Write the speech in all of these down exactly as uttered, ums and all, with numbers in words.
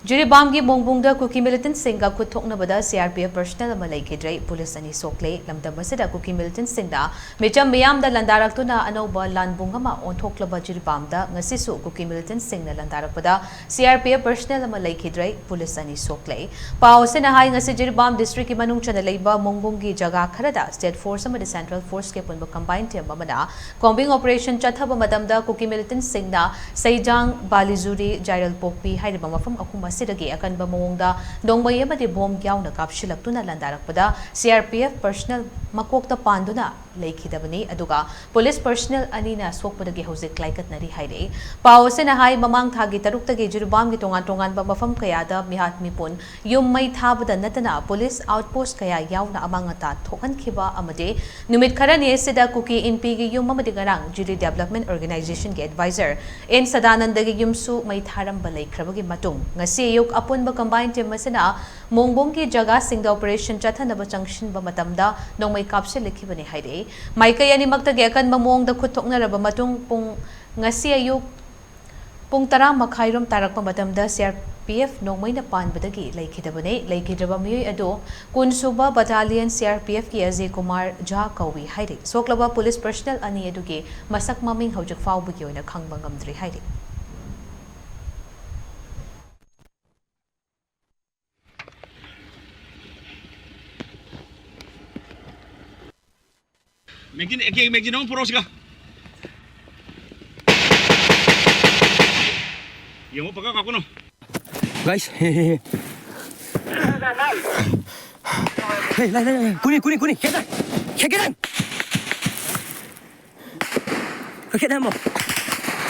ꯖꯤꯔꯤꯕꯥꯝꯒꯤ ꯃꯣꯡꯕꯨꯡꯗ ꯀꯨꯀꯤ ꯃꯤꯂꯤꯇꯦꯟꯠꯁꯤꯡꯒ ꯈꯨꯠ ꯊꯣꯛꯅꯕꯗ C R P F personal ꯑꯃ ꯂꯩꯈꯤꯗ꯭ꯔꯦ, ꯄꯨꯂꯤꯁ ꯑꯅꯤ ꯁꯣꯛꯂꯦ꯫ ꯂꯝꯗꯝ ꯑꯁꯤꯗ ꯀꯨꯀꯤ ꯃꯤꯂꯤꯇꯦꯟꯠꯁꯤꯡꯅ ꯃꯤꯆꯝ ꯃꯤꯌꯥꯝꯗ ꯂꯥꯟꯗꯥꯔꯛꯇꯨꯅ ꯑꯅꯧꯕ ꯂꯥꯟꯕꯨꯡ ꯑꯃ ꯑꯣꯟꯊꯣꯛꯂꯕ ꯖꯤꯔꯤꯕꯥꯝꯗ ꯉꯁꯤꯁꯨ ꯀꯨꯀꯤ ꯃꯤꯂꯤꯇꯦꯟꯠꯁꯤꯡꯅ ꯂꯥꯟꯗꯥꯔꯛꯄꯗ C R P F personal ꯑꯃ ꯂꯩꯈꯤꯗ꯭ꯔꯦ, ꯄꯨꯂꯤꯁ ꯑꯅꯤ ꯁꯣꯛꯂꯦ꯫ ꯄꯥꯎ ꯑꯁꯤꯅ ꯍꯥꯏ, ꯉꯁꯤ ꯖꯤꯔꯤꯕꯥꯝ ꯗꯤꯁꯇ꯭ꯔꯤꯛꯀꯤ ꯃꯅꯨꯡ ꯆꯟꯅ ꯂꯩꯕ ꯃꯣꯡꯕꯨꯡꯒꯤ ꯖꯒꯥ ꯈꯔꯗ ꯁ꯭ꯇꯦꯠ ꯐꯣꯔꯁ ꯑꯃꯗꯤ ꯁꯦꯟꯇ꯭ꯔꯦꯜ ꯐꯣꯔꯁꯀꯤ ꯑꯄꯨꯟꯕ ꯀꯝꯕꯥꯏꯟ ꯇꯤꯝ ꯑꯃꯅ ꯀꯣꯝꯕꯤꯡ ꯑꯣꯄꯔꯦꯁꯟ ꯆꯠꯊꯕ ꯃꯇꯝꯗ ꯀꯨꯀꯤ ꯃꯤꯂꯤꯇꯦꯟꯠꯁꯤꯡꯅ ꯁꯩꯖꯥꯡ, ꯕꯥꯂꯤꯖꯨꯔꯤ, ꯖꯥꯏꯔꯦꯜꯄꯣꯛꯄꯤ ꯍꯥꯏꯔꯤꯕ ꯃꯐꯝ ꯑꯍꯨꯝ ꯑꯁꯤꯗꯒꯤ ꯑꯀꯟꯕ ꯃꯑꯣꯡꯗ ꯅꯣꯡꯃꯩ ꯑꯃꯗꯤ ꯕꯣꯝ ꯌꯥꯎꯅ ꯀꯥꯞꯁꯤꯜꯂꯛꯇꯨꯅ ꯂꯥꯟꯗꯥꯔꯛꯄꯗ C R P F personal ꯃꯀꯣꯛꯇ ꯄꯥꯟꯗꯨꯅ ꯂꯩꯈꯤꯗꯕꯅꯤ, ꯑꯗꯨꯒ ꯄꯨꯂꯤꯁ ꯄꯔꯁꯅꯦꯜ ꯑꯅꯤꯅ ꯁꯣꯛꯄꯗꯒꯤ ꯍꯧꯖꯤꯛ ꯂꯥꯏꯀꯠꯅꯔꯤ ꯍꯥꯏꯔꯛꯏ꯫ ꯄꯥꯎ ꯑꯁꯤꯅ ꯍꯥꯏ, ꯃꯃꯥꯡ ꯊꯥꯒꯤ ꯇꯔꯨꯛꯇꯒꯤ ꯖꯤꯔꯤꯕꯥꯝꯒꯤ ꯇꯣꯉꯥꯟ ꯇꯣꯉꯥꯟꯕ ꯃꯐꯝ ꯀꯌꯥꯗ ꯃꯤꯍꯥꯠ ꯃꯤꯄꯨꯟ, ꯌꯨꯝ ꯃꯩ ꯊꯥꯕꯗ ꯅꯠꯇꯅ ꯄꯨꯂꯤꯁ ꯑꯥꯎꯠꯄꯣꯁꯠ ꯀꯌꯥ ꯌꯥꯎꯅ ꯑꯃꯥꯡ ꯑꯇꯥ ꯊꯣꯛꯍꯟꯈꯤꯕ ꯑꯃꯗꯤ ꯅꯨꯃꯤꯠ ꯈꯔꯅꯤ ꯑꯁꯤꯗ ꯀꯨꯀꯤ ꯏꯟꯄꯤꯒꯤ ꯌꯨꯝ ꯑꯃꯗꯤ ꯉꯔꯥꯡ ꯖꯤꯔꯤ ꯗꯦꯕꯂꯞꯃꯦꯟ ꯑꯣꯔꯒꯅꯥꯏꯖꯦꯁꯟꯒꯤ ꯑꯦꯗꯚꯥꯏꯖꯔ ꯑꯦꯟ ꯁꯗꯥꯅꯟꯗꯒꯤ ꯌꯨꯝꯁꯨ ꯃꯩ ꯊꯥꯔꯝꯕ ꯂꯩꯈ꯭ꯔꯕꯒꯤ ꯃꯇꯨꯡ ꯉꯁꯤ ꯑꯌꯨꯛ ꯑꯄꯨꯟꯕ ꯀꯝꯕꯥꯏꯟ ꯇꯤꯝ ꯑꯁꯤꯅ ꯃꯣꯡꯕꯣꯡꯒꯤ ꯖꯒꯥꯁꯤꯡꯗ ꯑꯣꯄꯔꯦꯁꯟ ꯆꯠꯊꯅꯕ ꯆꯪꯁꯤꯟꯕ ꯃꯇꯝꯗ ꯅꯣꯡꯃꯩ ꯀꯥꯞꯁꯤꯜꯂꯛꯈꯤꯕꯅꯤ ꯍꯥꯏꯔꯛꯏ꯫ ꯃꯥꯏꯀꯩ ꯑꯅꯤꯃꯛꯇꯒꯤ ꯑꯀꯟꯕ ꯃꯑꯣꯡꯗ ꯈꯨꯠ ꯊꯣꯛꯅꯔꯕ ꯃꯇꯨꯡ ꯄꯨꯡ ꯉꯁꯤ ꯑꯌꯨꯛ ꯄꯨꯡ ꯇꯔꯥ ꯃꯈꯥꯏꯔꯣꯝ ꯇꯥꯔꯛꯄ ꯃꯇꯝꯗ ꯁꯤ ꯑꯥꯔ ꯄꯤ ꯑꯦꯐ ꯅꯣꯡꯃꯩꯅ ꯄꯥꯟꯕꯗꯒꯤ ꯂꯩꯈꯤꯗꯕꯅꯤ꯫ ꯂꯩꯈꯤꯗ꯭ꯔꯕ ꯃꯤꯑꯣꯏ ꯑꯗꯨ ꯀꯨꯟ ꯁꯨꯕ ꯕꯇꯥꯂꯤꯌꯟ C R P ꯑꯦꯐꯀꯤ Ajay Kumar ꯖꯥ ꯀꯧꯏ ꯍꯥꯏꯔꯤ꯫ ꯁꯣꯛꯂꯕ ꯄꯨꯂꯤꯁ ꯄꯔꯁꯅꯦꯜ ꯑꯅꯤ ꯑꯗꯨꯒꯤ ꯃꯁꯛ ꯃꯃꯤꯡ ꯍꯧꯖꯤꯛ ꯐꯥꯎꯕꯒꯤ ꯑꯣꯏꯅ ꯈꯪꯕ ꯉꯝꯗ꯭ꯔꯤ ꯍꯥꯏꯔꯤ꯫ ꯃꯦꯒꯖꯤꯟ, ꯑꯦ ꯀꯦ ꯃꯦꯒꯖꯤꯟ ꯑꯃ ꯄꯨꯔꯛꯑꯣ ꯁꯤꯒ꯫ ꯌꯦꯡꯉꯣ, ꯄꯪꯀꯥꯞ ꯀꯥꯞꯀꯅꯨ꯫ Guys, ꯍꯦ, ꯍꯦ, ꯍꯦ꯫ ꯍꯦ, ꯂꯥꯏ, ꯂꯥꯏ, ꯂꯥꯏ꯫ ꯀꯨꯅꯤ, ꯀꯨꯅꯤ, ꯀꯨꯅꯤ꯫ ꯈꯦꯠ ꯂꯥꯏ꯫ ꯈꯦꯠ ꯂꯥꯏ ꯑꯃ꯫ ꯈꯦꯠ ꯂꯥꯏ ꯑꯃ꯫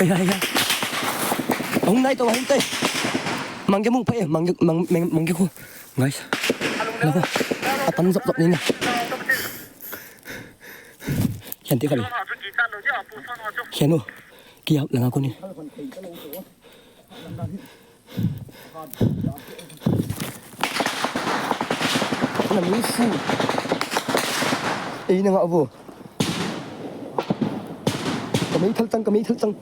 ꯍꯩ, ꯍꯩ, ꯍꯩ꯫ ꯑꯍꯨꯝ ꯅꯥꯏ ꯇꯧ, ꯑꯍꯨꯝ ꯇꯩ꯫ ꯃꯪꯒꯦ ꯃꯨꯛ ꯐꯩ, ꯃꯪꯒꯦ, ꯃꯪ-, ꯃꯪ-, ꯃꯪꯒꯦ ꯈꯨ꯫ Guys꯫ ꯂꯥꯛꯑꯣ꯫ ꯑꯄꯟ ꯖꯞ ꯖꯞꯅꯤꯅ꯫ ꯌꯥꯟꯇꯦ ꯈꯜꯂꯤ꯫ ꯈꯦꯅꯨ꯫ ꯀꯤꯌꯥ ꯂꯪꯉꯛꯀꯅꯤ꯫ ꯅꯃꯤꯁꯨ꯫ ꯑꯩꯅ ꯉꯥꯛꯑꯕꯣ꯫ ꯀꯃꯩ ꯊꯜ ꯆꯪ, ꯀꯃꯩ ꯊꯜ ꯆꯪ꯫